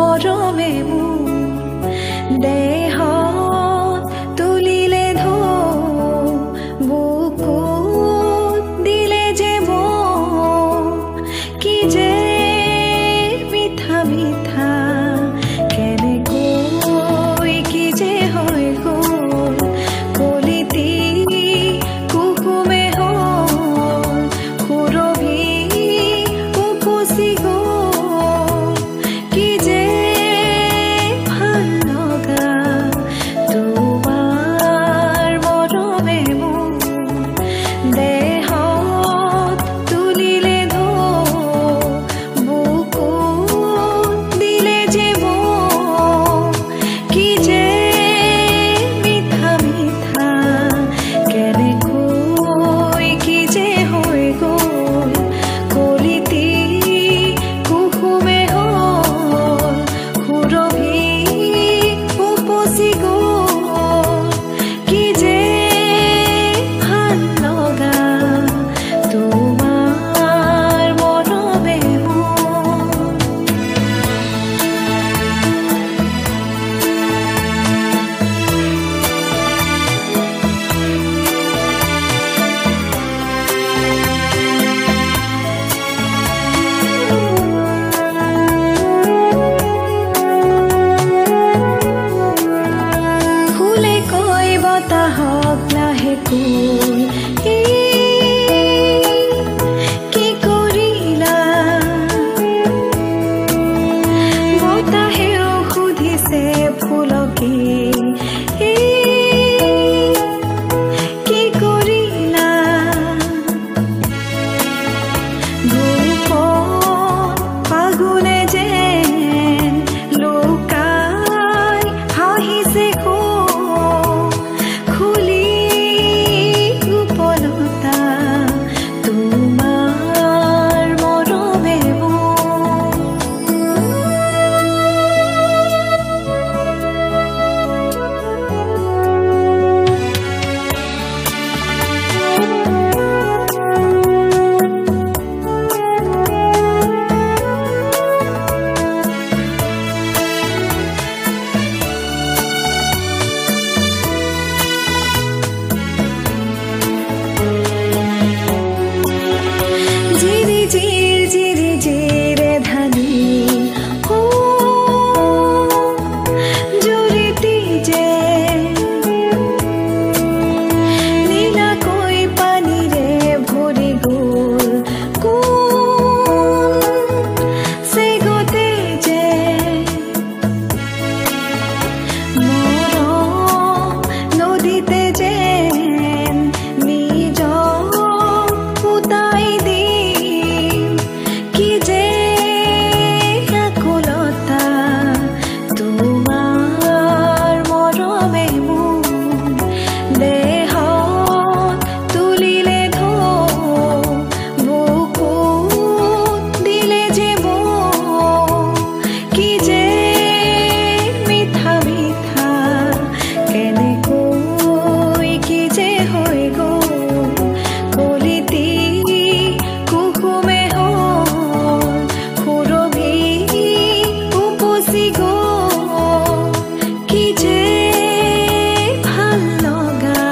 মৰমে মোৰ দেহত তুলিলে ঢৌ বুকুত দিলে যে মৌ কি যে মিঠা মিঠা কেনেকৈ কি যে হৈ গ'ল কলিতি কুসুমে হ'ল সুৰভি উপচি গ'ল কি যে ভাল লগা তোমাৰ মৰমে মোৰ দেহত তুলিলে ঢৌ বুকুত দিলে যে মৌ কি যে মিঠা মিঠা কেনেকৈ কি যে হৈ গ'ল কলিতি কুসুমে হ'ল সুৰভি উপচি গ'ল কি যে ভাল লগা তোমাৰ মৰমে মোৰ। ফুলে কয় বতাহক লাহেকৈ কি কৰিলা বতাহেও সুধিছে ফুলকে কি কৰিলা গোপন ফাগুনে যেন লুকাই হাঁহিছে খুলি গোপনতা তোমাৰ মৰমে মোৰ। জিৰি জিৰ জিৰি জিৰে ধানি জুৰিটি যে নীলাকৈ পানীৰে ভৰি গ'ল কোন চেগতে যে মৰম নদীতে যেন নিজক উটাই দিম কি যে আকুলতা তোমাৰ মৰমে মোৰ দেহত তুলিলে ঢৌ বুকুত দিলে যে মৌ কি যে মিঠা মিঠা কেনেকৈ কি যে হৈ গ'ল কলিতি কুসুমে হ'ল সুৰভি উপচি গ'ল কি যে ভাল লগা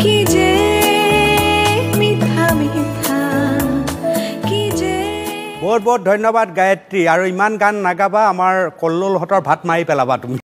কি যে মিঠা মিঠা কি যে। বহুত বহুত ধন্যবাদ গায়ত্ৰী। আৰু ইমান গান নাগাবা, আমাৰ কল্লোলহঁতৰ ভাত মাৰি পেলাবা তুমি।